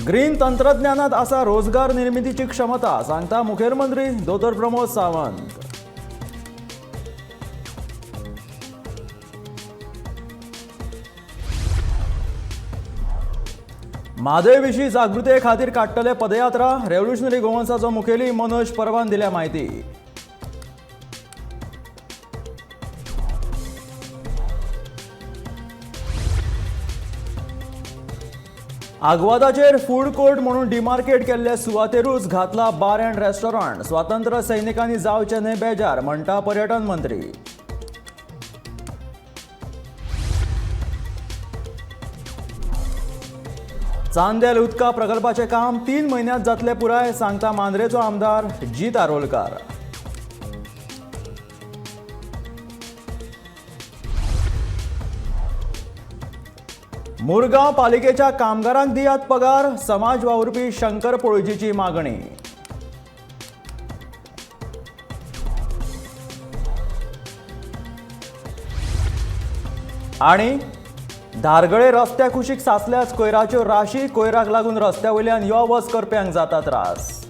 Green तंत्रज्ञानात आसा रोजगार निर्मितीची क्षमता, सांगता मुखेलमंत्री दोतोर प्रमोद सावंत. म्हादय विशीं जागृताये खातीर काडटले पदयात्रा, रेव्होल्युशनरी गोवन्साचो मुखेली मनोज परबान दिल्या म्हायती. आग्वादाचेर फूड कोर्ट म्हणून डिमार्केट केल्ले सुवातेरूच घातला बार अँड रेस्टॉरंट, स्वातंत्र्य सैनिकांनी जावचे न्हय बेजार, म्हणटा पर्यटन मंत्री. चांदेल उदका प्रकल्पाचें काम 3 म्हयन्यांत जातलें पुराय, सांगता मांद्रेचो आमदार जीत आरोलकार. मुरगांव पालिकेच्या कामगारांक दियात पगार, समाज वावुरपी शंकर पोळजीची मागणी. आनी धारगळे रस्त्या कुशीक साचल्याच कोयराच्यो राशी, कोयराक लागून रस्त्या वयल्यान यो वच करप्यांक जाता त्रास.